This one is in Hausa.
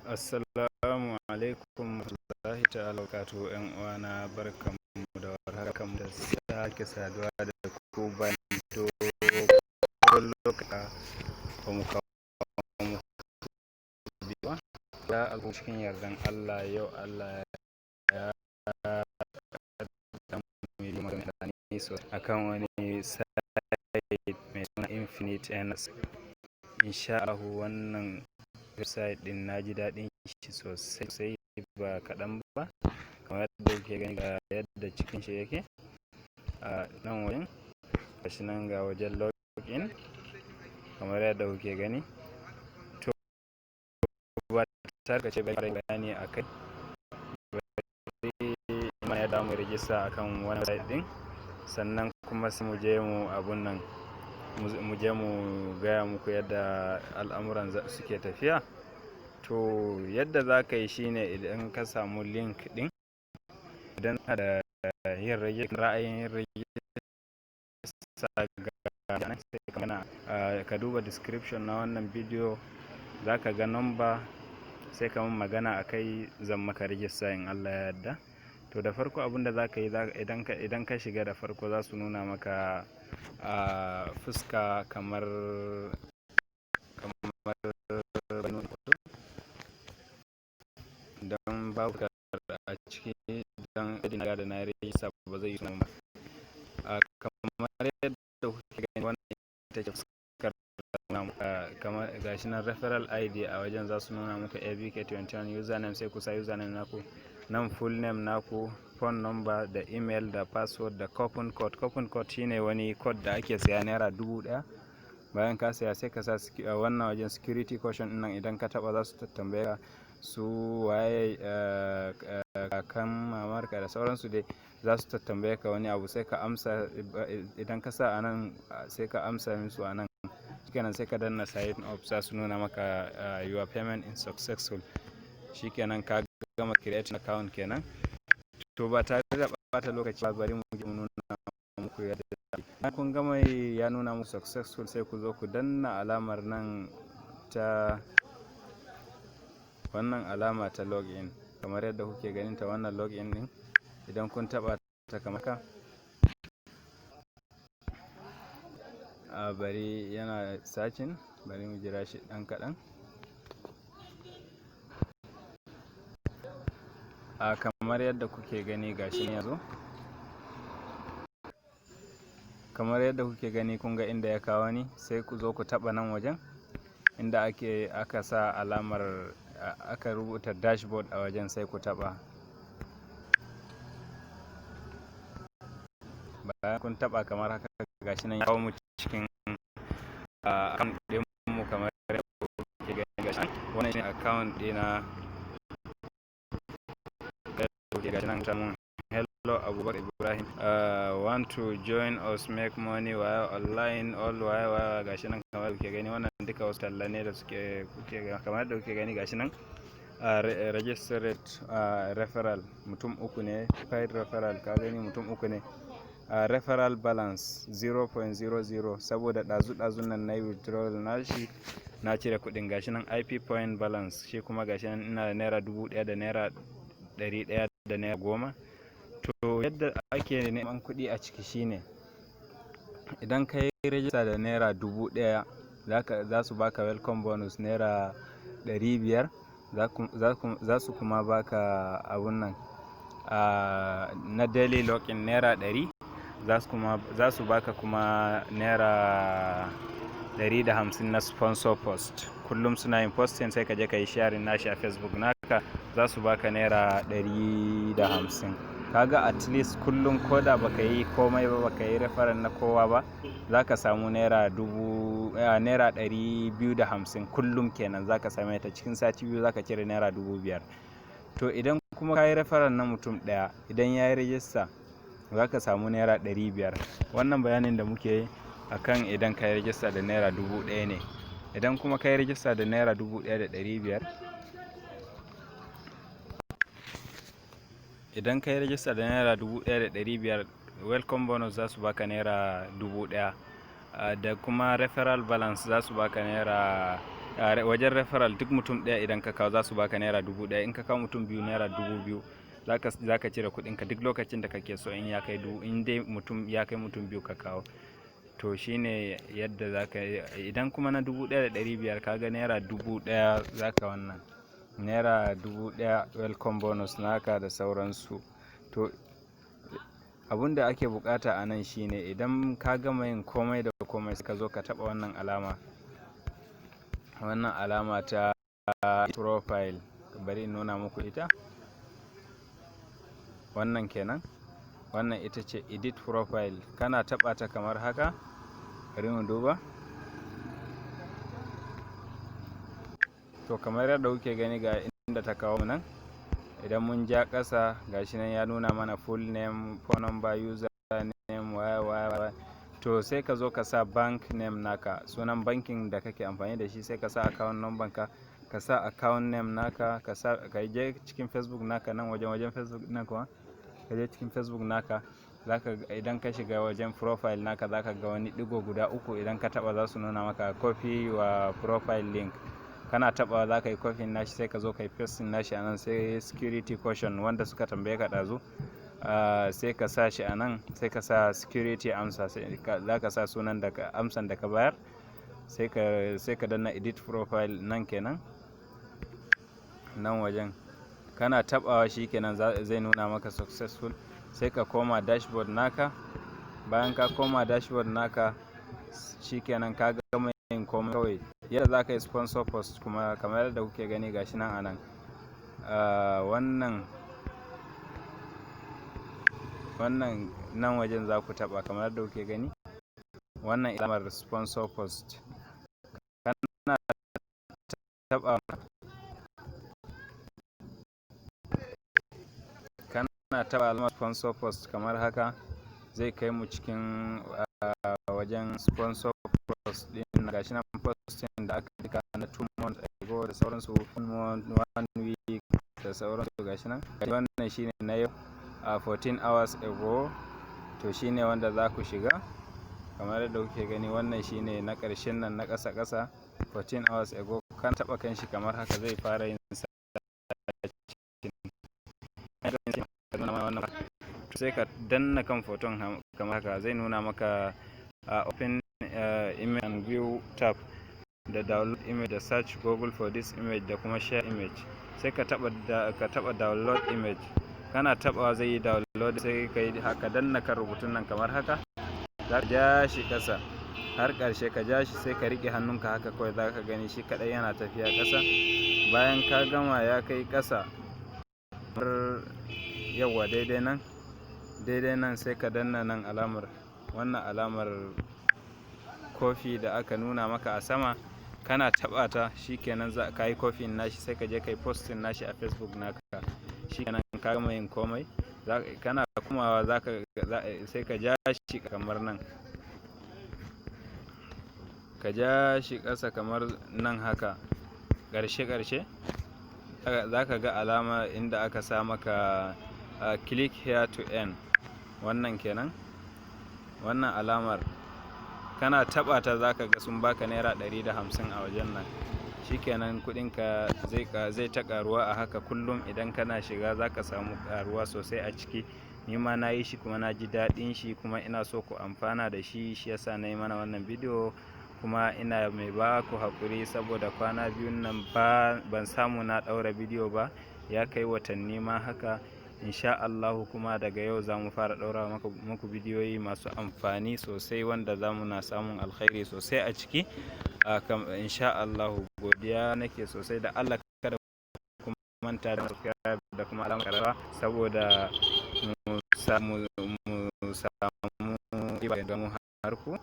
Assalamu alaikum warahmatullahi ta'ala wabarakatuhu. 'Yan uwana, barkanmu da warhaka da sake saduwa da ku bayan dogon lokaci ba mu kawo muku bidiyo ba. Cikin yardan Allah, yau Allah ya mu yi magana akan wani site mai suna Infinite Earners. Insha Allahu, wannan website ɗin na ji daɗin shi sosai sosai, ba kaɗan ba. Kamar yadda kuke gani, ga yadda cikin shi yake a nan wajen. Gashi nan, ga wajen login kamar yadda kuke gani. To, ba tare da ce bayani a kai, bari mana yadda mu rijista akan wannan site ɗin, sannan kuma sai mu je mu abun nan, mu je mu gaya muku yadda al'amuran suke tafiya. To, yadda za ka yi shine, idan ka samu link ɗin, idan ka da yin ra'ayin yin rijista, ga nan, sai ka mana ka duba description na wannan bidiyo, za ka ga number, sai ka mun magana a kai, zan maka rijista in Allah ya yarda. To, da farko abin da za ka yi, idan ka shiga, da farko za su nuna maka a fuska kamar don babu a ciki, don na da na rijista ba zai yi sunan ba. Kamar yadda kuke gani, wannan ita ce fuskar. Kamar gashi nan, referral ID a wajen za su nuna muku ABK21. Username, sai ku sa username naku nan, full name naku, phone number da email da password da coupon code. Coupon code shine wani code da ake saya ₦1,000. Bayan ka saya, sai ka sa wannan wajen security question nan. Idan ka taba, za su tambaye ka su waye kakan mamarka da sauransu dai. Za su tambaye ka wani abu, sai ka amsa. Idan ka sa a nan, sai ka amsa musu a nan. Shikenan, sai ka danna sign up, za su nuna maka "Your payment is successful". Shikenan, ka gama create account kenan. To, ba tare da bata lokaci ba, bari mu je mu nuna muku yadda. Bayan kun gama, ya nuna muku successful, sai ku zo ku danna alamar nan ta wannan alama ta login, kamar yadda kuke ganin ta, wannan login din. Idan kun taba ta kamar haka, a bari yana searching, bari mu jira shi ɗan kaɗan. A kamar yadda kuke gani, gashi yanzu kamar yadda kuke gani, kun ga inda ya kawo ni. Sai ku zo ku taɓa nan wajen inda ake aka sa alamar aka rubuta dashboard a wajen, sai ku taɓa. Bayan kun taɓa kamar haka, gashi nan ya kawo mu cikin account ɗin mu. Kamar yadda kuke gani, gashi wannan shine account ɗina. Gashi nan mun "Hello Abubakar Ibrahim, want to join us, make money while online all waya waya". Gashi nan kamar kuke gani, wannan duka wasu talla ne da suke kuke. Kamar yadda kuke gani, gashi nan registered referral mutum uku ne, paid referral, ka gani, mutum uku ne. Referral balance 0.00, saboda ɗazu-ɗazun nan na yi withdrawal nashi, na cire kuɗin. Gashi nan IP point balance shi kuma, gashi nan ina da ₦1,000 da ₦100 da ₦10. To, yadda ake neman kuɗi a ciki shine, idan ka yi rajista da ₦1,000, za su baka welcome bonus ₦500, za su kuma baka abun nan na daily login ₦100, za su baka kuma ₦150 na sponsor post. Kullum suna yin posting, sai ka je ka yi sharing nashi a Facebook naka, za su baka ₦150. Kaga at least kullum, ko da baka yi komai ba, baka yi referral na kowa ba, za ka samu naira dubu ₦250 kullum kenan. Za ka same ta cikin sati 2, za ka cire ₦5,000. To, idan kuma ka yi referral na mutum ɗaya, idan ya yi rajista, za ka samu ₦500. Wannan bayanin da muke yi akan idan ka yi rajista da ₦1,000 ne. Idan kuma ka yi rajista da ₦1,500, idan ka yi rajista da ₦1,500, welcome bonus za su baka ₦1,000, da kuma referral balance za su baka naira Wajen referral, duk mutum ɗaya idan ka kawo za su baka ₦1,000. In ka kawo mutum biyu, ₦2,000. Zaka cire kuɗinka duk lokacin da kake so in ya kai dubu, in dai mutum ya kai mutum biyu ka kawo. To shine yadda zaka yi. Idan kuma na 1,500, ka ga ₦1,000 zaka wannan ₦1,000 welcome bonus naka da sauransu. To abun da ake bukata a nan shine idan ka gama yin komai da komai, sai ka zo ka taɓa wannan alama ta profile. Bari in nuna muku ita. Wannan kenan, wannan ita ce edit profile. Kana taɓa ta kamar haka. Bari mu duba. To kamar yadda kuke gani, ga inda ta kawo mu nan. Idan mun ja ƙasa, gashi nan ya nuna mana full name, phone number, user name, waya waya waya. To sai ka zo ka sa bank name naka, sunan bankin da kake amfani da shi. Sai ka sa account number ka, ka sa account name naka, ka sa, ka je cikin Facebook naka nan wajen Facebook nan kuma ka je cikin Facebook naka. Zaka idan ka shiga wajen profile naka, zaka ga wani digo guda uku. Idan ka taba, za su nuna maka "copy your profile link". Kana taba, za ka yi copy nashi, sai ka zo ka yi pasting nashi a nan. Sai security question wanda suka tambaye ka ɗazu, sai ka sa shi a nan. Sai ka sa security answer, sai za ka sa sunan da ka amsan da ka bayar. Sai ka danna edit profile nan kenan, nan wajen. Kana tabawa, shi kenan, zai nuna maka successful. Sai ka koma dashboard naka. Bayan ka koma dashboard naka, shikenan, ka gama yin komai. Kawai yadda za ka yi sponsor post kuma, kamar yadda kuke gani, gashi nan a nan. Wannan nan wajen za ku taɓa, kamar yadda kuke gani, wannan alamar sponsor post. Kana taɓa, kana taɓa alamar sponsor post kamar haka, zai kai mu cikin wajen sponsor post ɗin. Gashi nan posting da aka cika na 2 months ago da sauransu, one month, one week da sauransu. Gashi nan, wannan shine na yau, a 14 hours ago. To shine wanda za ku shiga. Kamar yadda kuke gani, wannan shine na ƙarshen nan, na ƙasa ƙasa, 14 hours ago. Kan taɓa kan shi kamar haka, zai fara yin searching. Sai ka danna kan foton kamar haka, zai nuna maka open image and view tab, da download image, da search Google for this image, da kuma share image. Sai ka taba download image. Kana tabawa, zai yi download. Sai ka yi haka, danna kan rubutun nan kamar haka. Za ka ja shi ƙasa har ƙarshe, ka ja shi, sai ka riƙe hannunka haka kawai. Za ka gani shi kaɗai yana tafiya ƙasa. Bayan ka gama ya kai ƙasa kamar yawwa, daidai nan, daidai nan, sai ka danna nan alamar, wannan alamar copy da aka nuna maka a sama. Kana taɓa ta, shikenan, za ka yi copy nashi. Sai ka je ka yi posting nashi a Facebook naka. Shikenan, ka gama yin komai. Kana komawa, zaka sai ka ja shi kamar nan, ka ja shi ƙasa kamar nan haka, ƙarshe ƙarshe, za ka ga alama inda aka sa maka "click here to earn". Wannan kenan, wannan alamar. Kana taɓa ta, za ka ga sun baka ₦150 a wajen nan. Shikenan, kuɗinka zai ta ƙaruwa a haka. Kullum idan kana shiga, za ka samu ƙaruwa sosai a ciki. Ni ma na yi shi kuma na ji daɗin shi, kuma ina so ku amfana da shi, shi yasa na yi mana wannan bidiyo. Kuma ina mai ba ku haƙuri saboda kwana biyun nan ba ban samu na ɗaura bidiyo ba, ya kai watanni ma haka. Insha Allahu kuma daga yau za mu fara ɗaura muku bidiyoyi masu amfani sosai, wanda za mu na samun alkhairi sosai a ciki insha Allahu. Godiya nake sosai da Allah. Kada ku manta da subscribe da kuma alamar ƙararrawa saboda mu samu riba da mu har ku.